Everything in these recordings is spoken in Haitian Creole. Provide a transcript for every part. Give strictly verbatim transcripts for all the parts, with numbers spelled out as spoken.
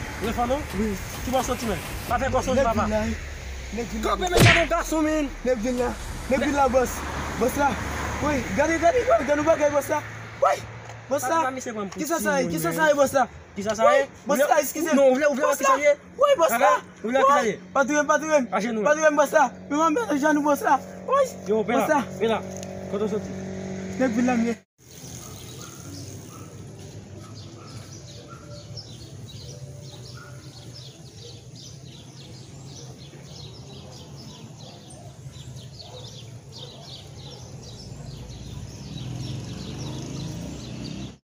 Ou vle fè non? Wi. Ki bòs soti, men? Pa fè kò soti, papa. Nèg vin la, wi. Nèg vin la. Kanpe, men gade yon gason, men. Nèg vin la. Nèg vin la, bòs. Bòs la. Wi, gade, gade, gade, gade yon bagay, bòs la. Wi, bòs la. Kisa sa ye? Kisa sa ye, bòs la? Kisa sa ye? Wi, bòs la, eskize m. Non, ou vle, ou vle wè kisa l ye? Wi, bòs la. Ou vle wè kisa l ye? Pa touye m, pa touye m. Pa touye m, bòs la. Men m ap mete janou, bòs la. Wi, bòs la. Yo, Pela, Pela. Kote w soti? Nèg vin la, m ye.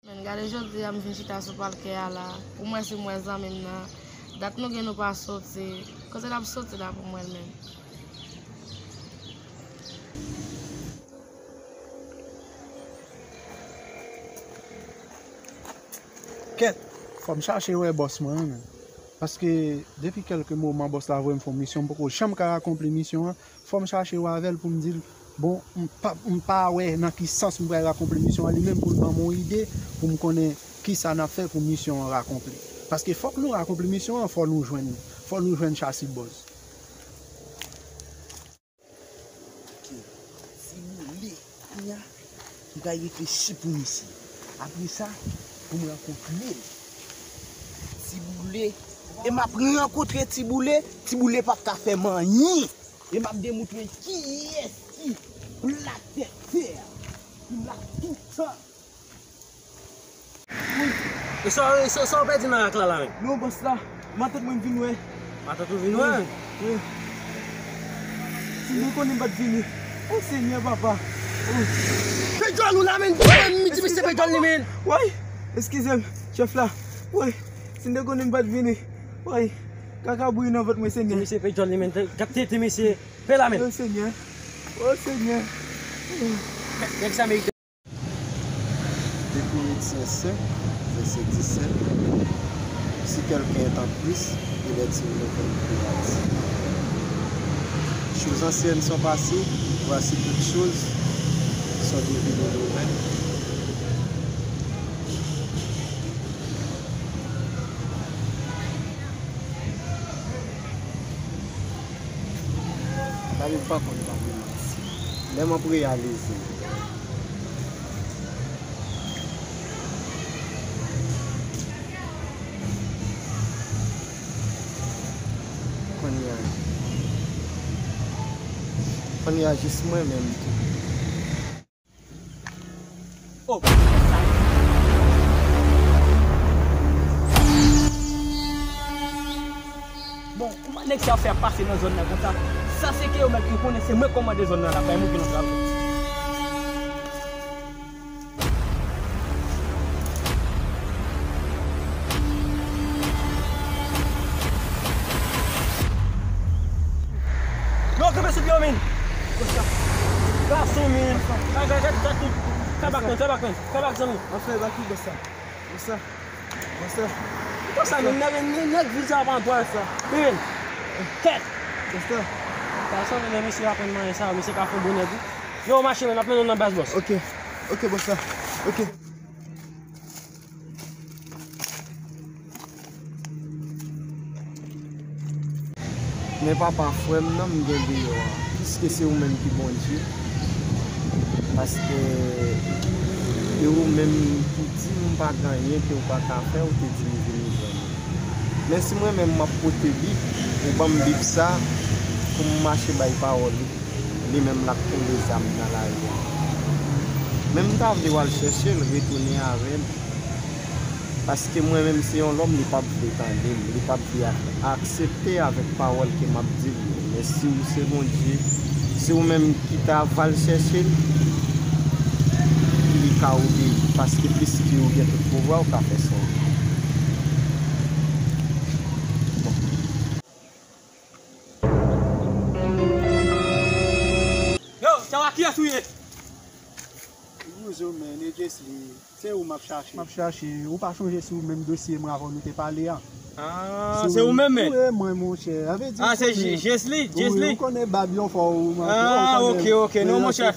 Men gade jodi a m vin chita sou palkè a la. Pou m wè si m wè zanmi m nan. Dat nou gen nou pa soti. Kote l ap soti la pou m wè l menm? Kèt, fò m chache wè bòs mwen an, men. Paske depi kèlke moman bòs la voye m fè yon misyon, m poko janm ka akonpli misyon an. Fò m chache wè avè l pou m di l, bon, m pa, m pa wè nan ki sans m pral akonpli misyon an, li menm pou l ban m yon ide, pou m konnen kisa n ap fè pou misyon an akonpli. Paske fòk nou akonpli misyon an, fò nou jwenn, fò nou jwenn chasi bòs. Ok. Ti boule, kounya, m pral reflechi pou misye. Apre sa, pou m rankontre l. Ti boule, e m ap rankontre ti boule, ti boule p ap ka fè m anyen. E m ap demoutre kiyès ki plat tèt tè a. Ki plat toutan. E sa, e sa, sa w pèdi nan rak la, la menm? Non, bòs la. Matant mwen vin wè. Matant ou vin wè? Wi, wi. Si m te konnen m pa t vini. O Senyè, papa. O. Pe djòl ou la, men. Mwen, m di misye pe djòl li, men. Woy, eskize m, chèf la. Woy, si m te konnen m pa t vini. Woy, kaka bouyi nan vant mwen, Senyè. Di misye pe djòl li, men. Gad tete misye. Pe la, men. O Senyè. O Senyè. Nèg sa merite. Depi Efesyen senk, vèsè disèt, si quelqu'un est en Christ, il est une nouvelle créature. Choses anciennes sont passées, voici toutes choses sont devenues nouvelles. Gade, m pa konn pa gen manti. Lè m ap reyalize. Kounye a. Kounye a, jis mwen menm tou. Oh, sa. Bon, kòman nèg sa ap fè ap pase nan zòn nan konsa? Sa se ke yo mèt ki konnen se mwen k kòmande zòn nan la, bay moun ki nan travay. Yo, kenbe sou pye w, men. Gason, men. Gad, gad, gad, gad tout. Fè bak, men, fè bak, men. Fè bak, zanmi. An fè bak, wi, bòs la. Bòs la. Bòs la. Konsa, men, nèg, nèg, nèg vil sa ap anpòl. Bòs la. Men. Tèt. Bòs la. Gason, men, mesye aprann manyen sa, mesye ka fè bon nèg, wi. Yo, mache, men, n ap mennen w nan baz, bòs. Ok. Ok, bòs la. Ok. Men papa, frè m nan m gen deyò a, piske se ou menm ki Bondye, paske e ou menm ki di m pa gen anyen ke w pa ka fè, ou te di m vini jwenn ou. Men si mwen menm m ap pote Bib, ou ban m Bib sa pou m mache bay pawòl ou, li menm l ap kenbe zam nan lari a. Men m ta vle w al chèche l, retounen avè l. Paske mwen menm se yon lòm, li p ap vle tande m, li p ap vle ak-, aksepte avèk pawòl ke m ap di l yo. Men si w se Bondye, se ou menm ki ta va l chèche l, li ka obeyi, paske piske ou gen tout pouvwa, ou ka fè sa w vle. Bon. Yo, sa va, kiyès ou ye? Bonjou, men, e Jesly. Se ou m ap chache. M ap chache. Ou pa chonje sou menm dosye mwen avè w nou te pale a? Ah, se ou menm, men? Wi, mwen, monchè. Sa vle di, ah, se Jesly, Jesly. Wi, ou konnen bab yo fò ou, ah, ok, ok. Non, monchè.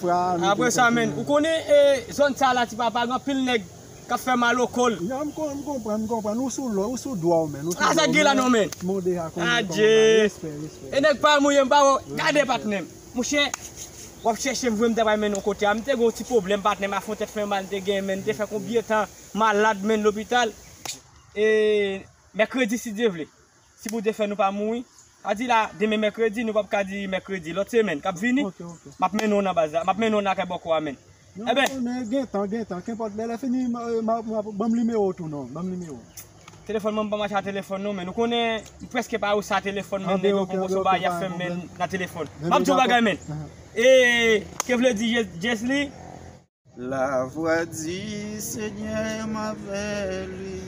Apre sa, men, ou konnen, e, zòn sa la, ti papa, gen anpil nèg k ap fè mal o kò l. Non, m kon-, m konprann, m konprann. Ou sou lò, ou sou dwa w, men. Ou sou dwa w, men. Sa k gen la, non, men? Adje. Respè, respè. E nèg pa mouye, m pa wè. Gade, patnè m. Monchè, w ap chèche m vre, m te pral mennen w kote a. M te gen yon ti pwoblèm, patnè m, afè yon tèt fè mal, m te gen, men, m te fè konbyen tan malad, men, lopital. E mèkredi, si Dye vle. Si Bondye fè nou pa mouri. A di la, demen mèkredi, nou p ap ka di mèkredi. Lòt semèn k ap vini, m ap mennen w nan baz la. M ap mennen w nan kay bòkò a, men. Enben. Men gen tan, gen tan. Kenpòt, lè, lè fini, m, m, m, ban m nimewo w tou, non. Ban m nimewo w. Telefòn mwen, m pa mache a telefòn, non, men. Ou konnen, m prèske pa osi a telefòn, men. Nèg yo poko sou bagay y ap fè m, men, nan telefòn. M ap di w bagay, men. E, ke vle di, Jes-, Jesly? La voix du Seigneur m'avait lui,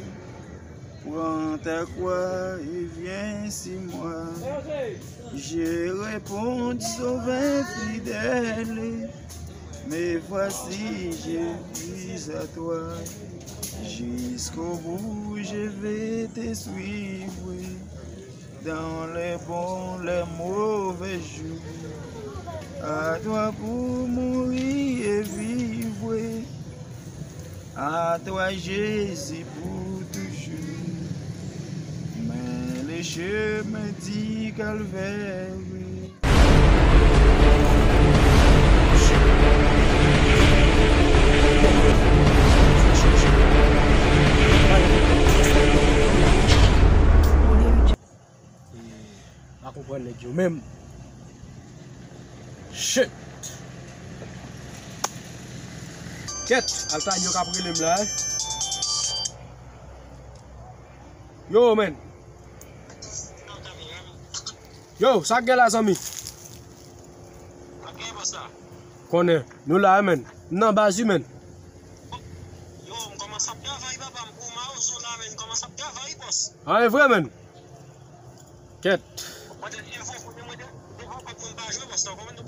prends ta croix et viens, suis-moi. J'ai répondu, Sauveur fidèle, me voici, je suis à toi. Jusqu'au bout, je vais te suivre. Dans les bons, les mauvais jours, à toi pour mourir et vivre, à toi Jésus pour toujours. Mais le chemin du calvaire. E, pa konprann nèg yo menm. Shit. Kèt, Altaïr yo k ap rele m la, eh. Yo, men. Yo, sa k gen la, zanmi? Konnen, nou la, eh, men. M nan baz, wi, men. Yo, m kòmanse ap travay, papa, m kou mawozo la, men, m kòmanse ap travay, bòs. Ah, e vre, men. Kèt.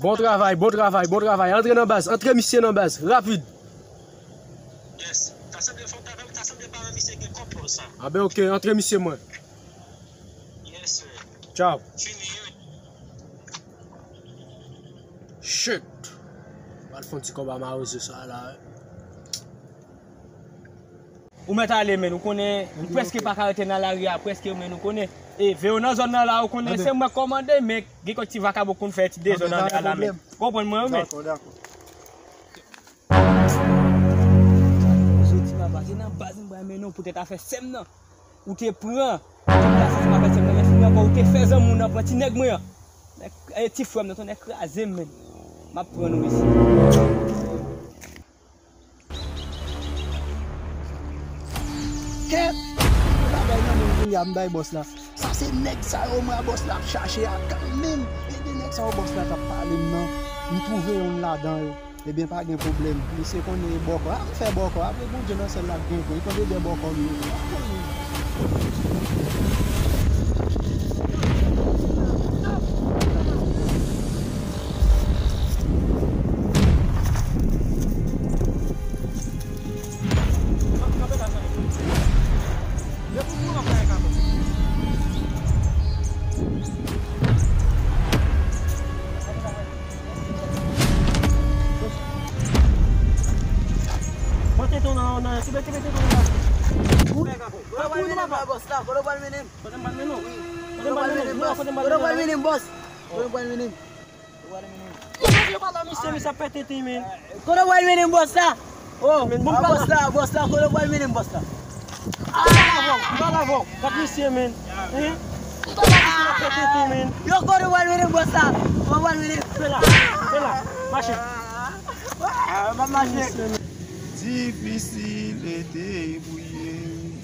Bon travay, bon travay, bon travay. Antre nan baz, antre misye nan baz, rapid. Yes. Ta sanble fò ta, ta sanble pa misye gen kòb sa. Ah ben, ok, antre misye mwen. Yes, sir. Tchaw. Fini, wi. Shit. M al fè yon ti konba mawozo sa la, wi. Ou mèt ale, men, ou konnen, m prèske pa ka rete nan lari a, prèske, men, ou konnen. E, veye w nan zòn nan la, ou konnen, se mwen k kòmande, men gen kèk ti vakabon konn fè ti dezòd anndan la, men. Ou konprann mwen, wi, men. Dakò, dakò. Jodi, papa, se nan baz m pral mennen w poutèt afè sè m nan. Ou te pran, ou te pran sè m, afè sè m nan, men fini ankò, ou te fè zanmi w nan pran ti nèg mwen an. Nèg, e, ti frè m nan, tonnè kraze m, men. M ap pran nou isi. Kèt! Bagay nan men m kounye a, m bay bòs la. Sa se nèg sa yo m wè bòs la ap chache a kanmenm. E de nèg sa yo bòs la t ap pale m nan. M twouve youn ladan yo. Ebyen, pa gen pwoblèm. Misye konnen e bòkò. A, m fè bòkò. Apre Bondye nan syèl la k gen pou li. Konbyen de bòkò m ye? Pran tenten w nan, nan, kenbe, kenbe tenten w nan. Kote w pral mennen m, bòs la? Kote w pral mennen m? Kote m pral mennen w? Kote m pral mennen w? Kote w pral mennen m, bòs? Kote w pral mennen m? Yo pa la, misye, misye ap fè tenten, men. Kote w pral mennen m, bòs la? Oh, men, bon, bòs la, bòs la, kote w pral mennen m, bòs la? M pa la avè w, m pa la avè w. Gad misye, men. Hein? M pa la avè w, misye ap fè tenten, men. Yo, kote w pral mennen m, bòs la? Kote w pral mennen m? Fè la, fè la, mache. Ah, m ap mache. Difficile de te débrouiller.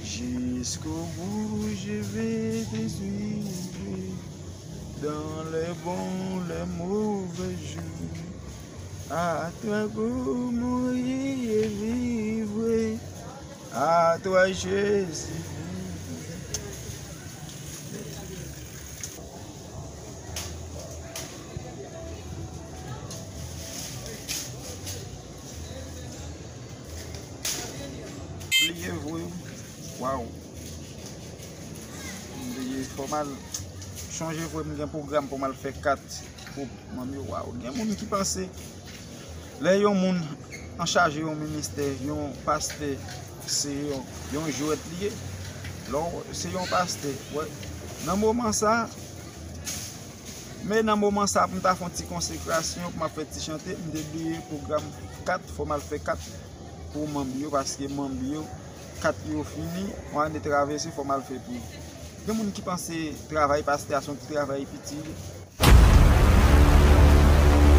Jusqu'au bout, je vais te suivre. Dans les bons, les mauvais jours. À toi pour mourir et vivre. À toi, Jésus. Bliye vre. Waw. M bliye, fò m al chonje vre, m gen pwogram pou m al fè kat pou manm yo. Waw, gen moun ki panse lè yon moun anchaje yon ministè, yon pastè, se yon, yon jwèt li ye. Lè w, se yon pastè, wè. Nan moman sa, men nan moman sa, pou m ta fè yon ti konsekrasyon, pou m ap fè ti chante, m te bliye pwogram kat, fò m al fè kat pou manm yo, paske manm yo, kat yo fini, yon ane travèse, fò m al fè pou yo. Gen moun ki panse travay pastè a se yon ti travay piti.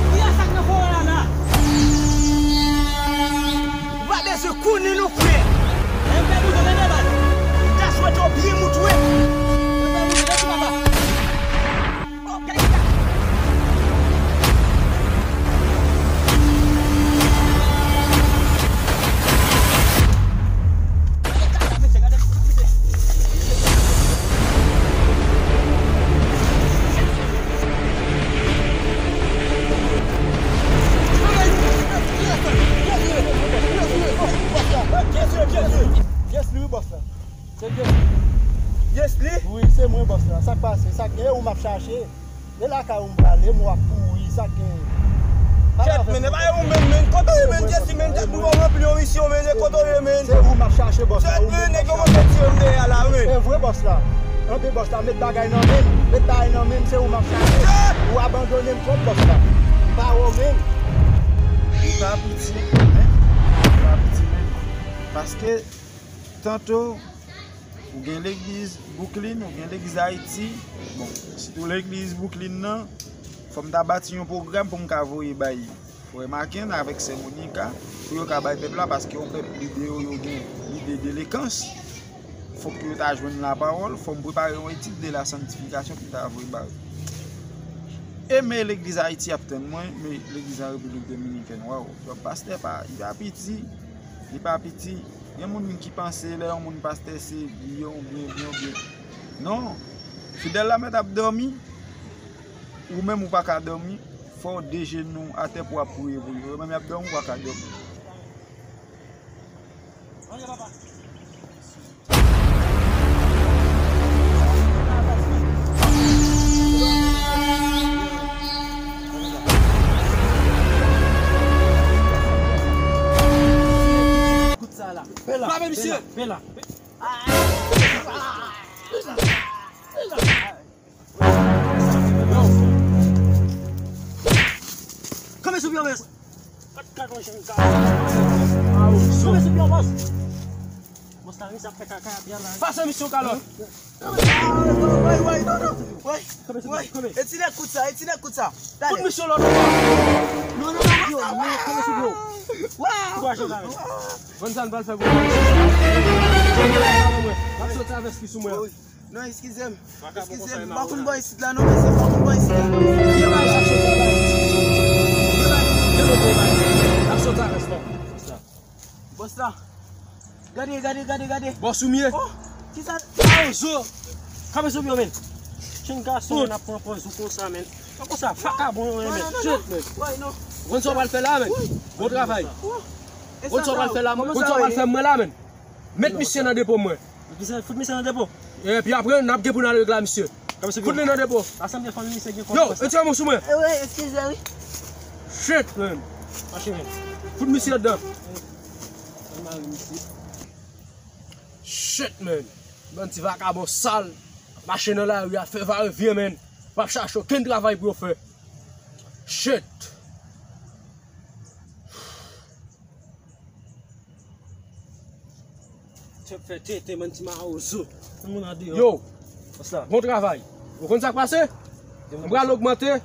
Ou ya sa k nan fò la la. Ou pa bezwen konnen non, frè. Enben, nou te mete bal. M ta swete w byen moutwe. Enben, nou te mete bal. Yes, li wi, bòs la. Se Jezi. Jezi li? Wi, se mwen, bòs la. Sa k pase? Sa k gen? E ou m ap chache? E lakay ou m prale, m w ap kouri, sa k gen? Kèt, men, e pa e ou menm, men. Kote w ye, men, Jezi, men, tèt nou pa ranpli yon misyon, men, e kote w ye, men. Se ou m ap chache, bòs la. Kèt, men, nèg yo kòmanse tire m dèyè la, men. Se vre, bòs la. Anben, bòs la, met bagay nan men m. Met bagay nan men m, se ou m ap chache. Kèt! Ou abandone m twòp, bòs la. M pa wè w menm. Li pa piti, men. Li pa piti, men. Paske tanto ou gen legliz Brooklyn, ou gen legliz Ayiti. Bon, sitou legliz Brooklyn nan, fò m ta bati yon pwogram pou m ka voye bay frè Maken avèk sè Monica, pou yo ka bay pèp la, paske yon pèp lide yo, yo gen lide delekans. Fòk yo ta jwenn lapawòl, fò m prepare yon etid de la santifikasyon pou m ta voye ba yo. E men legliz Ayiti ap tann mwen, men legliz an Repiblik Dominikèn, waw, pastè pa, li pa piti, li pa piti. Gen moun ki panse lè yon moun pastè se byen oubyen byen oubyen. Non. Fidèl la mèt ap dòmi. Ou menm ou pa ka dòmi. Fò w dejenou atè pou w ap priye pou yo. Yo menm y ap dòmi, ou pa ka dòmi. Kout sa la. Frape misye. Pela. Yo. Kanpe sou pye w, bòs. Kanpe sou pye w, bòs. Bòs la, misye ap fè kaka, byen la. Pase misye yon kalòt. Woy, woy, non, non. Woy, woy. E ti nèg kout sa, e ti nèg kout sa. Fout misye lòt ankò. Non, non, non, non, non, kanpe sou pye w. Waw. Vann sa n pral fè pou mwen. L ap sot avèk fi sou mwen. Non, eskize m. Eskize m, m pa konn bò isit la non, mesye, m pa konn bò isit la. L ap sot avèk fi. Bòs la. Gade, gade, gade, gade. Bòs ou m ye. Oh, kisa? Awo zo. Kanpe sou pye w, men. Chen gason, men, ap pran pòz ou konsa, men. Konsa, vakabon yo ye, men. Shit, men. Konn sa w pral fè la, men. Bon travay. Konn sa w pral fè la, men. Konn sa w pral fè mwen la, men. Met misye nan depo mwen. Fout misye nan depo. Epi apre, n ap gen pou n al regle a misye. Fout li nan depo. Yo, retire men w sou mwen. Shit, man. Fout misye anndan. Shit, man. Bann ti vakabon sal. Mache nan lari a, fè varevyen, man. P ap chache okenn travay pou yo fè. Shit. Chèf fè tenten, bann ti mawozo. Tout moun andeyò. Yo, bon travay. Ou konn sa k pase? M pral ogmante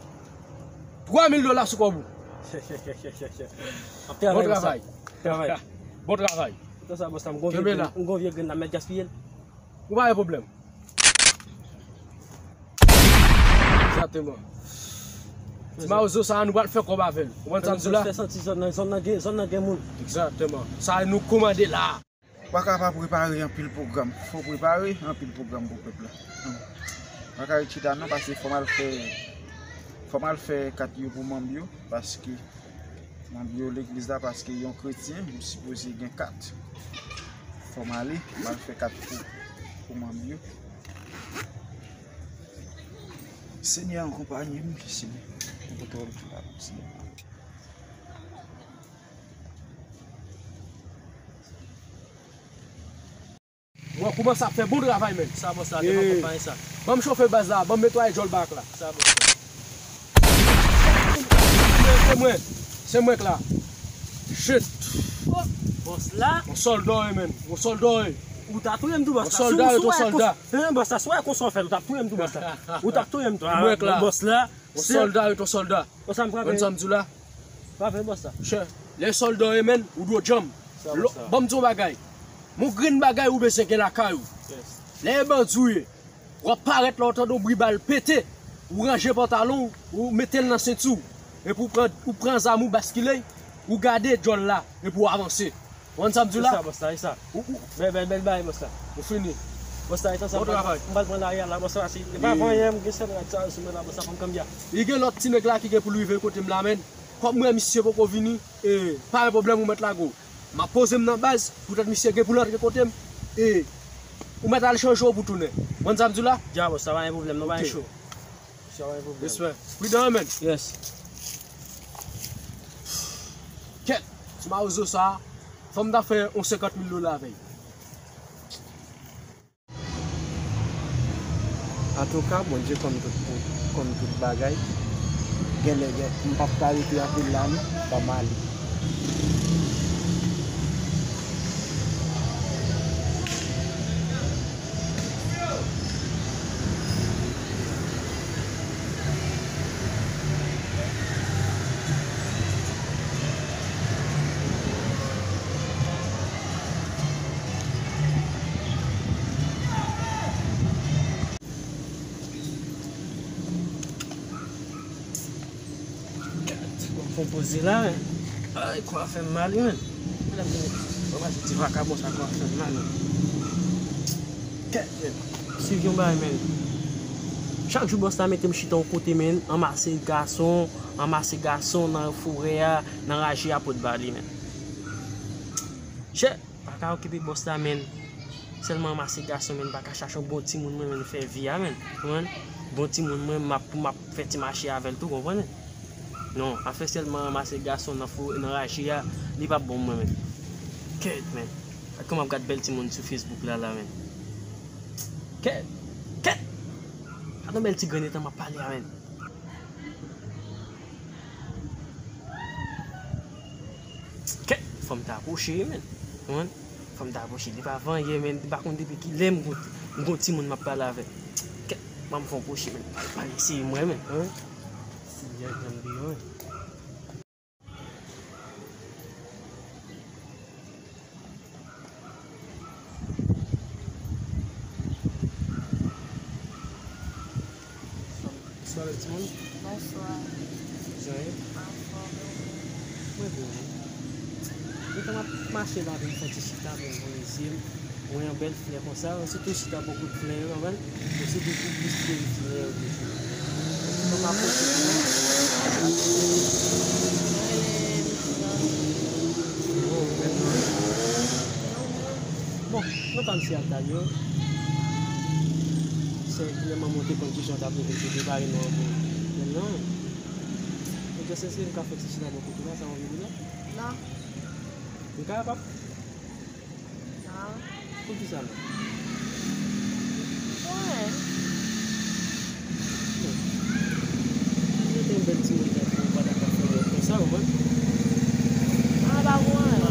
twa mil dola sou kòb ou. Bon travay. Travay. Bon travay. Tan sa, bòs la, m gon vye grenn, m gon vye grenn la, m mèt gaspiye l. Ou pa gen pwoblèm. Egzakteman. Ti mawozo sa a, nou pral fè kòb avè l. Ou konprann sa m di w la? Fè santi zòn nan, zòn nan gen, zòn nan gen moun. Egzakteman. Sa a nou kòmande la. Ou pa ka pa prepare anpil pwogram. Fò w prepare anpil pwogram pou pèp la. Hmm. Pa ka ret chita non, paske fò m al fè, fò m al fè kat yo pou manm yo, paske manm yo legliz la, paske yon kretyen, ou sipoze gen kat. Fò m ale, m al fè kat pou, pou manm yo. Senyè, akonpaye m, Senyè. Mwen kontwòl tout la, Senyè. Mwen kòmanse ap fè bon travay, menn. Sa bòs la, te pa konpayi sa. Ban m chofe baz la, ban m netwaye djòl bak la. Sa bòs la. Se mwen, se mwen k la. Shit. Bòs la. Yon sòlda w ye, menn. Yon sòlda w ye. Ou ta touye m tou, bòs la. Yon sòlda w ye, yon sòlda. Bòs la, si w wè konsa w fè l, ou t ap touye m tou, bòs la. Ou t ap touye m tou. Mwen k la. Bòs la. Yon sòlda w ye, yon sòlda. Bòs la, m frape. Konn sa m di w la? Frape, bòs la. Chè, lè sòlda w ye, menn, ou dwe djanm. Sa, bòs la. Ban m di w yon bagay. Yon grenn bagay ou bezwen gen lakay ou. Yes. Lè e bandi w ye, w ap parèt la, ou tande yon bri bal pete, ou ranje pantalon w, ou mete l nan senti w, epi ou pran, ou pran zam ou, baskile, ou gade djòl la, epi ou avanse. Ou konn sa m di w la? E sa, bòs la, e sa. Ou, ou. Bèl, bèl, bèl bagay, bòs la. Ou fini. Bòs la, e tan sa, bon travay. M pral pran lari a la, bòs la, si e pa vanyen, m gen sèl rad sa sou mwen la, bòs la, fò m kanbya. Li gen lòt ti nèg la ki gen pou l rive kote m la, menn. Kòm m wè misye poko vini, e, pa gen pwoblèm, ou mèt lage w. M ap poze m nan baz, poutèt misye gen pou l antre kote m. E, ou mèt al chanje w pou tounen. Ou konn sa m di w la? Dja, bòs, sa pa gen pwoblèm, non, pa gen cho. Sa pa gen pwoblèm. Respè. Pridan, menn. Yes. Kèt, ti mawozo sa, fò m ta fè yon senkant mil dola avè l. Antouka, Bondye konn tout, konn tout bagay. Genlè, gen, m p ap ka rete anpil la non, fò m ale. Gad, bon, fon poze la, men. Ay, kò a fè m mal, wi, men. Medam, mwen pase ti vakabon sa, kò a fè m mal, men. Kèt, men. Swiv yon bagay, men. Chak jou bòs la mete m chita yon kote, men, anmase gason, anmase gason nan forè a, nan raje a, pot ba li, men. Chè, pa ka okipe bòs la, men. Sèlman anmase gason, men, pa ka chache yon bon timoun, mwen, men, fè vi a, men. Konprann? Bon timoun, mwen, m ap, m ap fè ti mache avè l tou, konprann? Non, afè sèlman anmase gason nan fo, nan raje a, li p ap bon pou mwen, men. Kèt, men. Gad kòman m ap gad bèl timoun sou Facebook la, la, men. Kèt! Kèt! Gad yon bèl ti grenn etan m ap pale a, men. Kèt, fò m ta apwoche, men. Konprann? Fò m ta apwoche. Li pa vanyen, men. Li pa konn depi kilè m gon, m gon timoun m ap pale avè l. Kèt, ban m fè yon apwoche, men. Pa, pa eseye mwen, men. Konprann? Si Bondye janm li, men. Bonswa, bèl timoun. Bonswa. Jan w ye? Anfòm, e ou? Mwen byen, wi. Gentan m ap mache la, vin fè ti chita, vin voye zye m. Mwen yon bèl flè konsa, yo sitou chita bò kote flè yo, konprann? Yo sitou pou plis flè yo toujou. Yo sitou m ap pote pou mwen. Oh, mèt non. Bon, nou pa m si al talye. Se kilè manman w te konn kijan w t ap rete, te prepare nou anpil. Men non. Ou te sezi m ka fè ti chita bò kote la, sa w anvi di la? Non. M kapab? Non. Poukisa non? Mwen. Mwen te yon bèl timoun tankou w pa ta ka fè lòt konsa, ou konprann? Mwen pa konprann.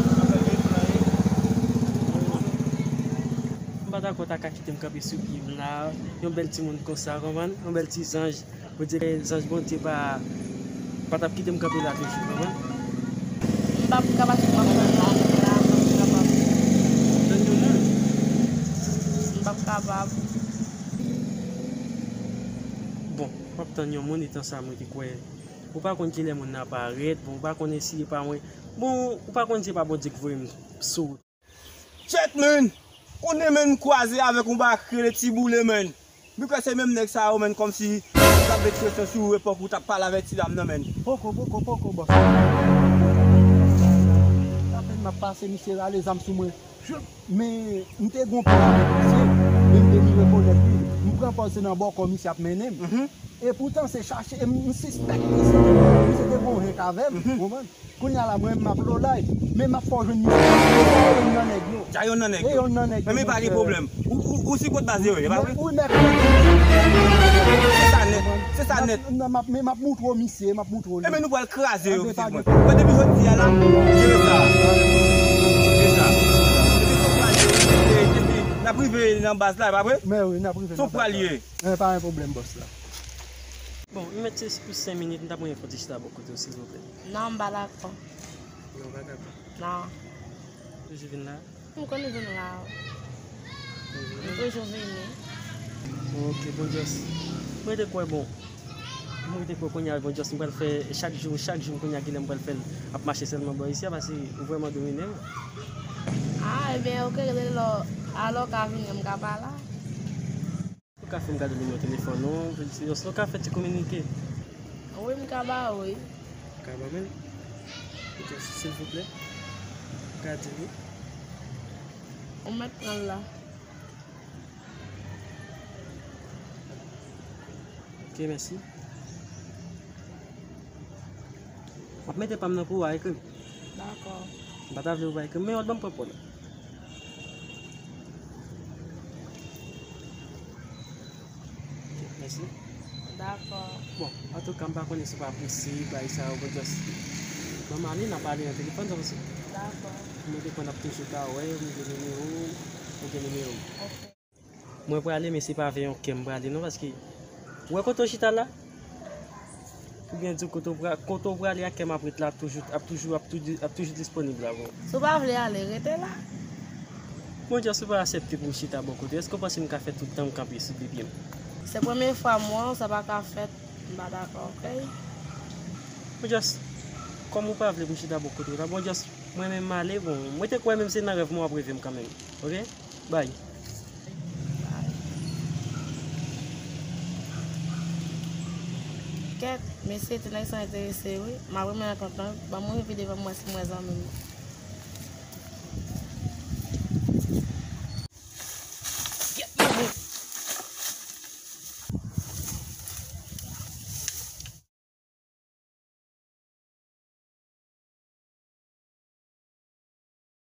M pa ta kwè w ta ka kite m kanpe sou pye m la. Yon bèl timoun konsa, ou konprann? Yon bèl ti zanj. Pou di zanj Bondye pa, Pa t ap kite m kanpe la toujou, konprann? M p ap kapab, m ap tann yon moun la, m p ap kapab. Tann yon moun? M p ap kapab. Bon, m ap tann yon moun, etan sa mwen te kwè. Ou pa konn kilè moun nan parèt, bon, ou pa konnen si e pa mwen. Bon, ou pa konn si e pa Bondye ki voye m sou. Chet, menn! Konnen, menn, m kwaze avèk yon bagay ki rele Ti Boule, menn. M kwè se menm nèg sa yo, menn, kòmsi yo t ap met presyon sou ou, epòk ou t ap pale avèk ti dam nan, menn. Poko, poko, poko, bòs. Apèn m ap pase, misye rale zam sou mwen. Men, m te gon plan avèk misye, men m te ni rekonèt li. M pran pòz se nan bòkò misye ap mennen m. Mhm. E poutan, se chache, e m, m sispèk misye te, misye te gon henk avè m, mhm, ou konprann? Kounye a la, mwen, m ap lolay, men m ap fè w jwenn misye. E yonn nan nèg yo. Dja yonn nan nèg yo. E yonn nan nèg yo, men pa gen pwoblèm. Ou, ou, ou si kot baz yo ye, pa vre? Wi, men se sa nèt. Se sa nèt. Nan, m ap, men m ap moutre w misye, m ap moutre w li. Ebyen, nou pral kraze yo, pitit mwen. Mwen, depi jodi a la, jere sa. Jere sa. Depi sou pral yo, epi, epi, n ap rive nan baz la, e pa vre? Men wi, n ap rive nan baz la. Sou pral ye. Men pa gen pwoblèm, bòs la. Bon, m mèt se pou senk minit, m ta renmen fè yon ti chita bò kote w, silvouplè. Non, m pa dakò. Non, w pa dakò? Non. Toujou vin la? M konn vin la. Toujou vin. M toujou vini. Ok, bon, just. Mwen te kwè, bon. Mwen te kwè kounye a, bon, just, m pral fè chak jou, chak jou, kounye a, kilè m pral fè l ap mache sèlman bò isi a, paske ou vrèman domine m. Ah, ebyen, ok, lè lò, alò, w ka vini, m ka pa la. Ou ka fè m gade nimewo telefòn ou, sinon ou ka fè ti kominike. Wi, m ka ba ou, wi. Ou ka ban mwen l? Ok, silvouplè. Ou ka di wi. Ou mèt pran l la. Ok, mèsi. M ap mete pa m nan pou ou a, ekri m. Dakò. M pa ta vle ou pa ekri m, men yon lòt ban m pran pa w la. Ok, mèsi. Dakò. Bon, antouka, m pa konnen si w pa prese, bagay sa yo, bon, just ban m ale, n a pale nan telefòn, sa pase. Dakò. Mwen te konn ap toujou ka wè, m gen nimewo w, ou gen nimewo m. Ok. Mwen prale, men se pa avè yon kè m prale non, paske ou wè kote w chita la? Ou byen di kote w pra-, kote w prale a, kè m ap ret la ap toujou, ap toujou, ap toujou, ap toujou disponib la pou ou. Si w pa vle ale, rete la. Bon, just ou pa aksepte pou m chita bò kote w, èske w panse m ka fè tout tan m kanpe sou de pye m? Se premye fwa m wè w, sa pa ka fèt, m pa dakò, ok? Bon, just, kòm ou pa vle pou m chita bò kote w la, bon, just, mwen menm m ale, bon, mwen te kwè menm se nan rèv mwen w ap reve m kanmenm, ok? Bay. Kèt, mesye, ti nèg sa enterese wi. M ap renmen rankontre l. Ban mwen yon videyo pou m wè si m wè zanmi m.